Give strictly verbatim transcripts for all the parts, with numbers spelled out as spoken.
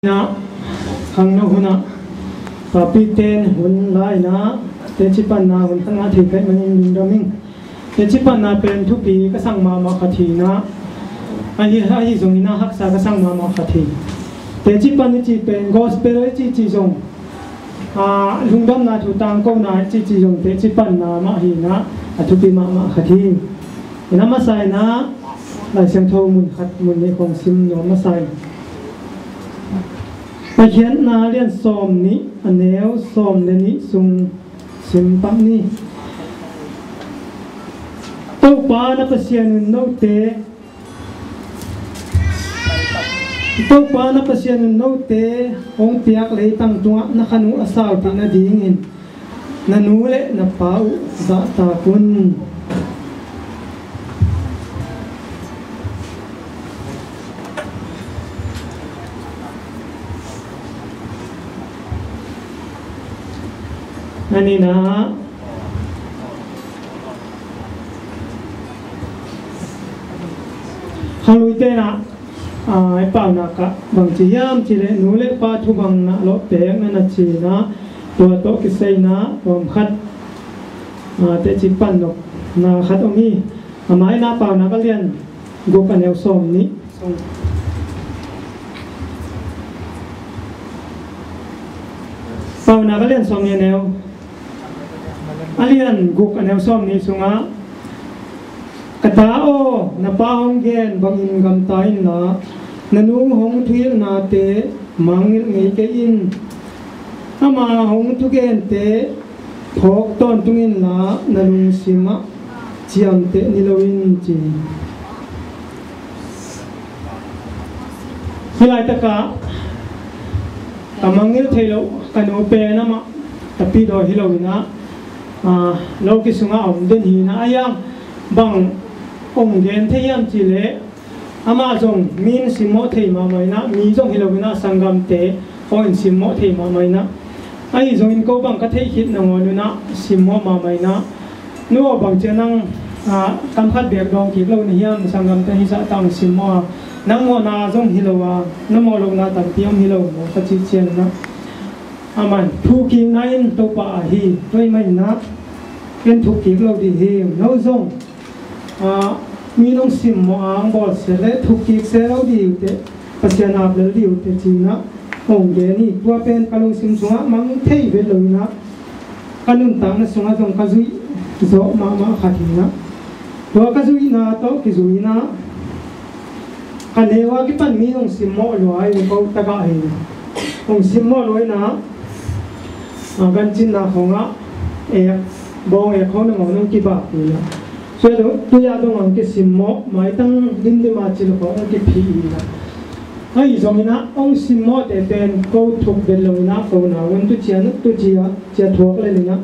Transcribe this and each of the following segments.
Inah khangno hunah papi ten hun la inah teci panna hun khat ngah thei kaih manin lungdam ing. Teci panna pen thupi ka sang mahmah khat hi inah, ahi, ahi zong inah haksa ka sang mahmah khat hi. Teci pan i cih pen gospel i cih cih zong, a, lungdamna thu tangkona i cih cih zong teci panna mah hi inah a thupi mahmah khat hi. Inah masa inah Lai Siangtho mun khat mun nih kong sim nuam masa in. Paikhiatna lian sawm nih a neu sawm le nih sung sim pak ni. Topa na Pasian un note, Topa na Pasian un note hong piak leitang tungah na khan uh a saupi nadingin na nu le na pa uh zahtak un. Aninah khangluite inah, a, i paunak ah bang ci hiam cih leh nu le pa thu bang na lawh pek na na ci inah, tua tawh kisai inah tuam khat, a, teci pan nop na khat om hi. A mai inah paunak a lian guk a neu sawm nih. Paunak a lian sawm nih a neu, a lian guk a neu sawm nih sungah, ka ta aw, na pa hong gen bangin gamta inla, na nu hong thuhilhnate mangngilh ngei kei in. Ama hong thugente phawk tawntung inla, na lungsim ah ciamteh ni lo in ci. Hih laitakah ka mangngilh thei loh ka nu pen amah ka pi daw hi lo inah, a, lo kisungah a om den hi inah, a hiang bang hong gen thei hiam cih leh, amah zong mi in simmawh thei mahmah inah, mi zong hi lo inah sanggamte hong in simmawh thei mahmah inah, ahi zongin ko bang ka theih khit nangawn unah simmawh mahmah inah, nu aw bang cia nang, a, kam khat bek dawng kik lo na hiam, sanggamte hi zahtak simmawh a, nang mawhna zong hi lo a, na mawh lohna tampi om hi lo maw ka cih ciang inah, aman thuk kikna in Topa ahi, tua ahih man inah ken thuk kik lo dih hi, no zong, a, mi nong simmawh a hong bawlsia le thuk kik se lo dih uh teh, Pasian ap lel dih uh teh ci inah hong gen hi. Tua pen ka lungsim sungah mang thei vet lo inah ka nuntakna sungah zong ka zuih zawh mahmah khat hi inah, tua ka zuihna tawh kizui inah ka neu a kipan mi hong simmawh lua hi, ko tagah hi inah hong simmawh lua inah, a, gancinna khawngah ek, bawng ek khawng nangawn hong kibak hi inah, tua tui ah dong hong kisimmawh, maitang dimdim a cil khawng hong kiphih hi inah, ahi zong inah hong simmawhte pen ko thuk vet lo inah ko na un tu cia, tu cia, cia thuak lel inah,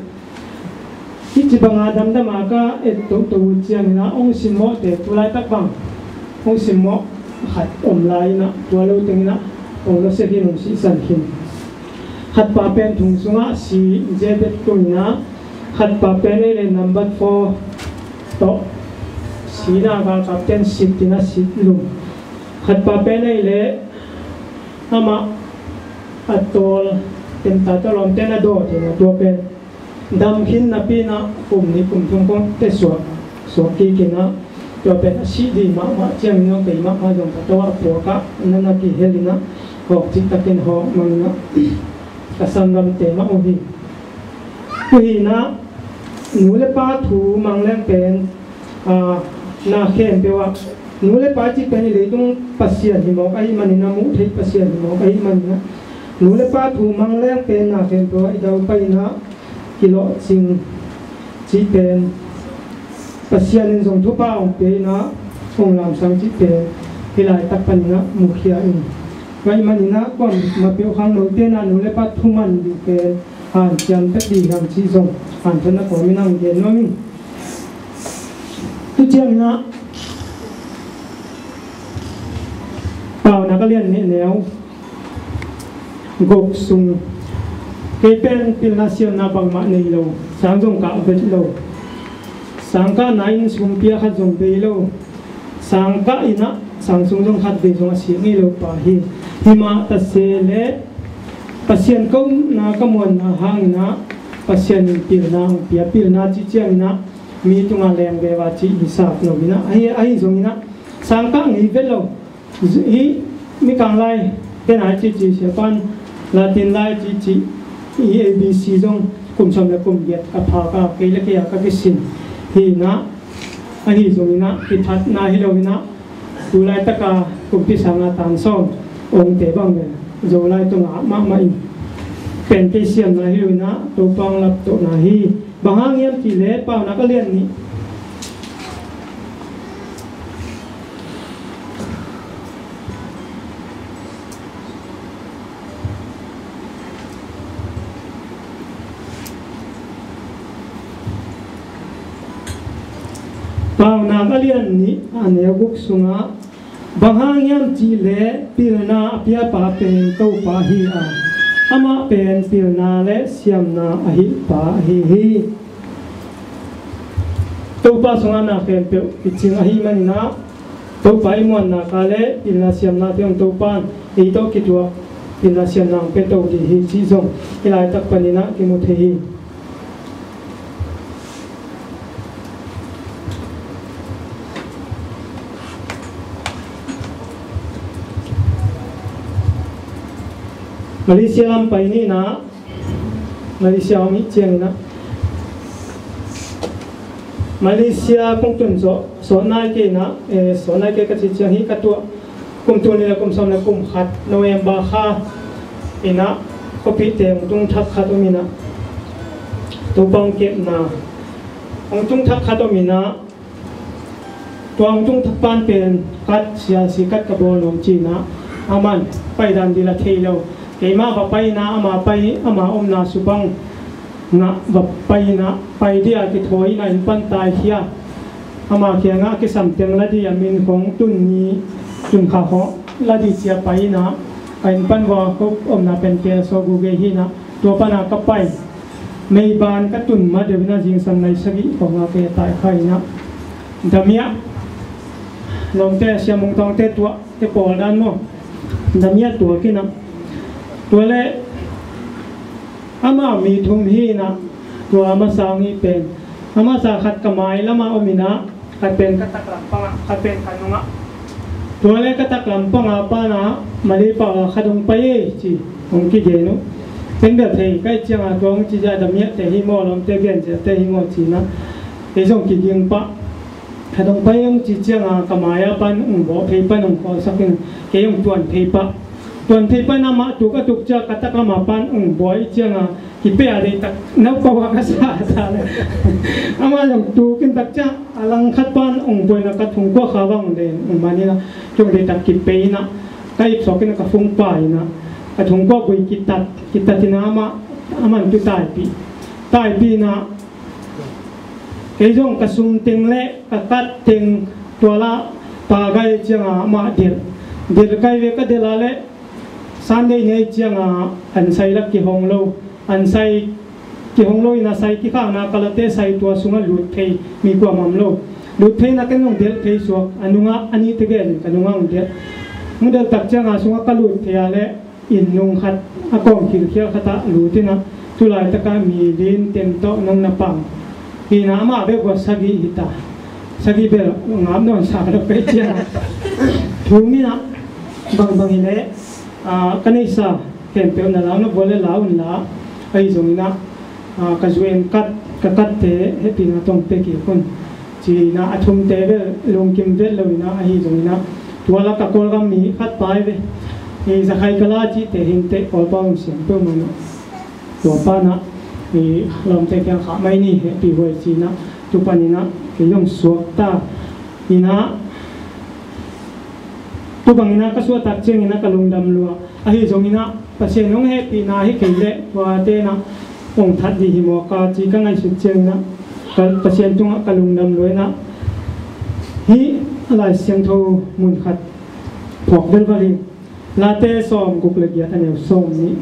hih ci banga damdam a ka et toto uh ciang inah hong simmawhte tu laitak bang hong simmawh khat om lai inah, tua lo teng inah hong lo sek in, hong sihsan khin. Khatpa pen thong sungah si, zebet tung inah, khatpa pen ei le number four tawh si inah galkapten sit inah sit lum. Khatpa pen ei le amah a tawl, temta tawh lawmten a dawt inah, tua pen dam khin napi inah kum nih kum thum kong te suak, suak kik inah, tua pen a sih dih mahmah ciangin zong kei mahmah zong ka to ah puak ah na na kihel inah, hawk cih takin hawk mang inah, ka sanggamte mah uh hi. Tua hi inah nu le pa thu mang leng pen, a, na khempeuh ah, nu le pa cih pen i leitung Pasian hi mawk ahih man inah, muh theih Pasian hi mawk ahih man inah, nu le pa thu mang leng pen na khempeuh ah i daupai inah kilawhcing cih pen, Pasian in zong thupha hong pia inah hong lamsang cih pen hih laitak pan inah mukhia in. Tua ahih man inah kuamah peuh khangnote inah nu le pa thu man ding pen hanciam tek dih hiam cih zong hanthawnna kawmin hong gen nuam ing. Tu ciang inah Paunak a lian nih a neu guk sung, kei pen pilna siamna bangmah nei lo, sang zong kah vet lo, sang kahna in sum pia khat zong bei lo, sang kah inah sang sung zong khat bei zong a sik ngei lo pa hi. Himah ta se leh Pasian ka upna ka muanna hangin ah Pasian in pilna hong pia, pilna cih ciangin ah mi tungah leng veva cih hisap lo in ah, ahi, ahi zongin ah sangkah ngei vet lo. Hih Mikang lai, ken ai cici, Siapan Latin lai cici, hih A B C zong kum sawm le kum giat ka phak a, kei le kei a ka kisin hi in ah, ahi zongin ah kithatna hi lo in ah, tu laitaka kumpi sanga tan sawm ongte bang le Zolai tungah mahmah in pen kei siamna hi lo in ah, Topa hong laptohna hi. Bang hang hiam cih leh Paunak a lian nih. Paunak a lian nih a neu guk sungah, bang hang hiam cih leh pilna a piapa pen Topa hi a, amah pen pilna le siamna a hilhpa ahi hi. Topa sungah na khempeuh i cing ahih manin ah, Topa i muanna ka le pilna siamna te hong Topa in ei tawh kituak pilna siamna hong pia to ding hi cih zong hih laitak panin ah kimu thei hi. Malaysia lam pai ni in ah, Malaysia om hi ciangin ah, Malaysia kong tun zawh, sawt nai kei in ah, eh, sawt nai kei ka cih ciang hih ka tuah kum tul nih le kum sawm le kum khat November kha in ah, khuapihte hong tung thak khat om in ah, Topa hong kepna hong tung thak khat om in ah, tua hong tung thak pan pen kat, C R C kat ka bawl nuam ci in ah, aman pai dan ding la thei lo. Keimah va pai in ah, ama pai, ama omna supang ngah va pai in ah, pai ding a kithawi in ah, inn pan taikhia. Ama kiangah a kisam teng la ding a, min khawng tun ni, tun kha khawng la ding ci a pai in ah, ka inn pan va ko omna pen K S O Gugei hi in ah, tua pan a ka pai. Meiban ka tun ma deuh in ah, zingsang nai sagih khawng a ka taikhia in ah, Damiah, lawmte, Sia Mung Tawngte tuahte pawl dan maw, Damiah tuak in ah, tua leh amau mi thum hi in ah, tua a masa hong hi pen, a masa khat ka mai lamah om in ah, khat pen ka taklam pangah, khat pen ka nungah. Tua leh ka taklam pangah pan ah, Malay pau a khat hong pai ei ci, hong kigen uh. Ken bel thei ka hih ciangah tua hong ci ciang, Damiahte hi maw, lawmte gen ciangte hi maw ci in ah, kei zong kiging pah. Khat hong pai hong ci ciangah ka mai a pan hong bawh phei pan hong khawlsak in, kei hong tuan phei pah. Tuan phei pan amah tuk a tuk ciang ka taklam a pan hong bawh ciangah, kipia dei tak, nau pau a ka sa sa le. Amah zong tuk in tak ciang a langkhat pan hong bawh in ah, ka thungkua kha bang den hong man in ah, tung dei tak kipia in ah, ka ip suak in ah, ka phung pia in ah, ka thungkua gui kitat, kitat in ah, amah, aman tu taipih, taipih in ah, kei zong ka sum teng le ka kat teng tua lah pia gai ciangah amah delh, delh kai ve, ka delh a leh Sunday ni ciangah an sai lak kihong lo, an sai kihong lo in ah, sai kikhakna kalate sai tua sungah lut thei mi kuamah om lo. Lut thei in ah ken zong delh thei suak, a nungah a nihte gen in ka nungah hong delh. Hong delh tak ciangah sungah ka lut thei a leh inn nung khat a kawm khilkhial khat ah lut in ah, tu laitakah mi li lim tawh nong na pang hi in ah, amah bek guat sagih hi ta. Sagih bel ngap nawn sa ka dok pei ciangah thum in ah, bangbang hi leh, ah, ka neihsa khempeuh na la un, na bual le la un la, ahi zongin ah, ah, ka zu en kat, ka katte hehpihna tawh pia kik un ci in ah, a thumte bel lungkim vet lo in ah, ahi zongin ah, tua lah ka Kawlgam mi khat pai ve, hi Zakhai Kala cihte hi inteh, Kawlpau hong siam peuhmah in ah, tua pan ah, hi lawmte kiang khah mai ni, hehpih huai ci in ah, tu pan in ah kei zong suak ta in ah, tu bang in ah ka suah tak ciangin ah ka lungdam lua. Ahi zongin ah Pasian hong hehpihna hi kei leh tuate in ah hong that ding hi maw ka ci ka ngaihsut ciangin ah, ka, Pasian tungah ka lungdam lua in ah, hih Lai Siangtho mun khat phawk velval hi. Late sawm guk le giat, a neu sawm nih.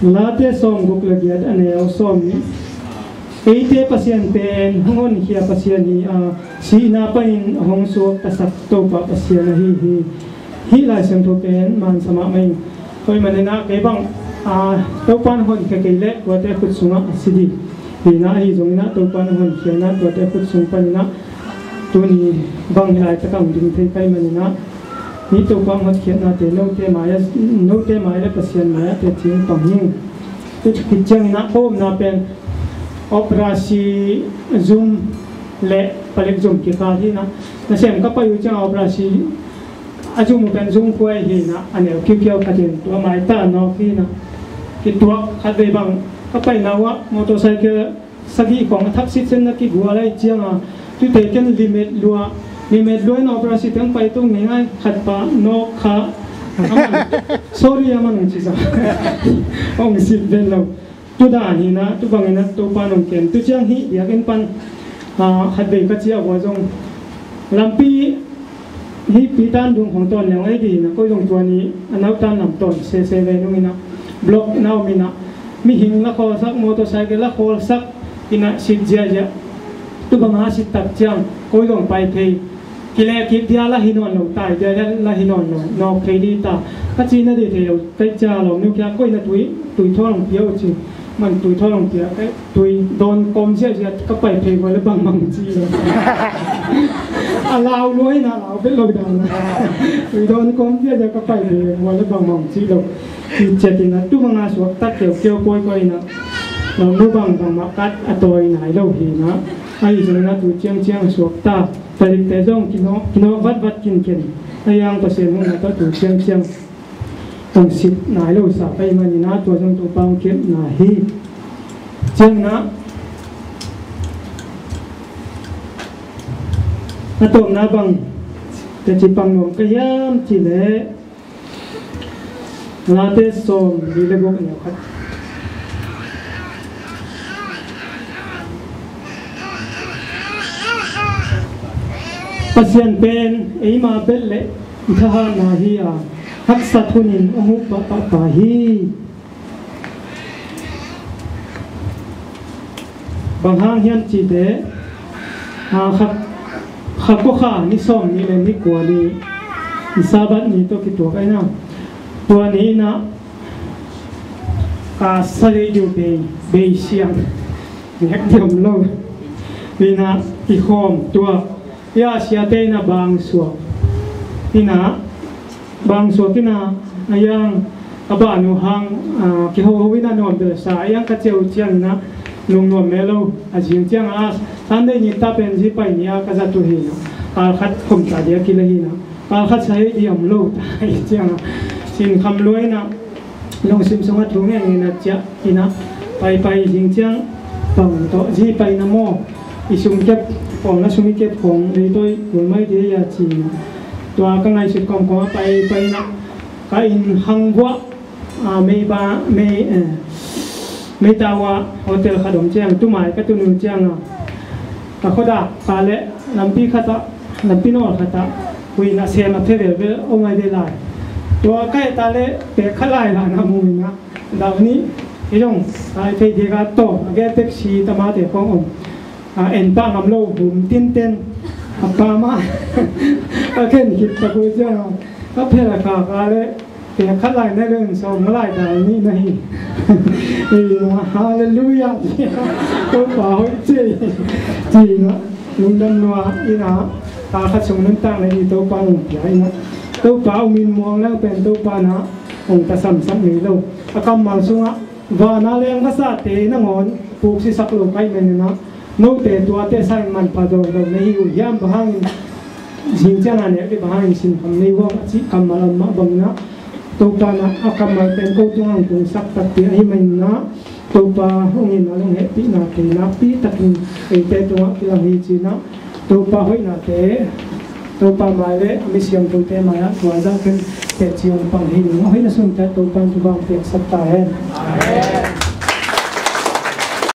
Late sawmguk le giat a neu sawmnih. Eite Pasian pen hong honkhia Pasian hi a, sihna panin a hong suaktasak Topa Pasian ahi hi. Hih Lai Siangtho pen mansa mahmah ing. Tua ahih manin ah kei bang, a, Topa in honkhia kei leh tuate khut sungah a si ding hi in ah, ahi zongin ah Topa in honkhia in ah tuate khut sung panin ah tuni bang hih laitak ah ding thei ka hih manin ah, hih Topa hotkhiatnate note mai ah, note mai le Pasian mai ah teci pang ing. Tua khit ciangin ah ka omna pen operasi zum le palik zum kikal hi in ah, nasem ka pai uh ciang operasi a zum uh pen zungkhuai hi in ah, a neu kiukiau khat in tua maita nawk hi in ah, kituak khat vei bang ka paina uh ah motorcycle sagih khong a thak sitsen na kigual ahih ciangin ah, tute ken limet lua, limet lua in operasi teng pai tu ngeingai khat pa nawk kha. Aman, sorry aman hong ci sa. Hong sit ven lo. Tu dan hi in ah, tu bangin ah Topa in hong kem. Tu ciang hih biakinn pan, ah, khat vei ka ciah uh ah zong lampi hih Pitan dung khong tawn leng ahi ding in ah, koi zong tua ni a nautan lam tawn sese ve nung in ah, block na om in ah, mihing la khawlsak, motorcycle la khawlsak in ah sit ziahziah. Tu bang a sit tak ciang koi zong pai thei. Kileh kik dia la hi nawn lo, tai dia la hi nawn lo, nawk thei ding ta. Ka cihna ding thei lo, ka cia lo, nu kia koi na tui, tui thawl hong pia uh ci. Man tui thawl hong pia, eh, tui dawn kawm ziahziah ka pai phei vua le bangmah ci lo. A lau lua in ah lau bet lo dan. Tui dawn kawm ziahziah ka pai phei vua le bangmah ci lo. Ci ciat in ah tu bang a suakta kiaukiau kawikawi in ah, lo nu bang bangmah kat a tawi nai lo hi in ah. Ahi zongin ah tu ciangciang suakta. Talikte zong kinawk, kinawk vatvat kinken. A yang Pasian hong na tawh tu ciangciang hong sit nai lo sa ka hih manin ah tua zong Topa hong kepna hi. Ciangin ah a tawpna bang teci pang nuam ka hiam cih leh Late sawmli le guk a neu khat. Pasian pen eima belh le i thahatna hi a, haksat hunin a huh pahpah ta hi. Bang hang hiam cih leh, a, kha, kha kua kha ni sawmnih le ni kua ni, ni Sabbath ni tawh kituak ahi na. Tua ni in ah, a, sa lei diu bei, bei siang. Nek diam lo. Ni in ah, i khawm tua. Ia siate in ah bangsuak in ah, bangsuak in ah, a yang a ban uh hang, a, kihoho in ah nuam belsa a yang ka ciah uh ciangin ah lungnuam mel lo. A zing ciang a Sunday ni ta pen zi pai ni a ka zat uh hi in ah, kal khat khom ta dia kila hi in ah, kal khat sa hei diam lo ta hi ciang a sinkham lua in ah lungsim sungah thu ngeingei na ciah in ah, paipai zing ciang pang tawh zi pai na maw, i sum kep khong, na sum i kep khong leitawi kul mai dih a ci in ah, tua ka ngaihsut kawmkawm ah paipai in ah, ka inn hang vuah, a, meiba, mei, eh, meitau ah hotel khat om ciang, tumai ka tun uh ciang a, ka khuadak ka le lampi khat ah, lampi nawl khat ah, hui in ah sem a phe velvel om ai ve lai. Tua ka et ta le pek khat lai la na mu in ah, dau nih, i zong, ai thei dek a tawh, a gel taxi tamate khong om. A, en pah ngam lo, hum tinten. A pa mah, a khen khit tak uh ciang a, a phel a khak a le, pek khat lai na le, sawm nga lai dal nih na hi. Ei, halleluiah. Topa hoih ci, ci in ah, lungdam lua in ah, a khat sung nuntak na hi Topa hong pia in ah. Topa hong min muang leng pen Topa in ah hong tasamsak ngei lo. A kammal sungah, van a leng vasate nangawn puksisak lo ka hih manin ah, note tuate sangin manpha dawngdawng na hi uh hiam, bang hangin zing ciang a nek dih, bang hangin sinkham nei uh hiam a cih kammal a om mah bangin ah, Topa in ah a kammal pen ko tungah hong tungsak takpi ahih manin ah, Topa hong in a lunghehpihnate nakpi takin eite tungah kilang hi ci in ah, Topa hoihnate, Topa mai le a mi siangthote mai ah tua zah ken teci hong pang hi ning. A hoih na sunte Topa in thupha hong piaksak ta hen. Amen.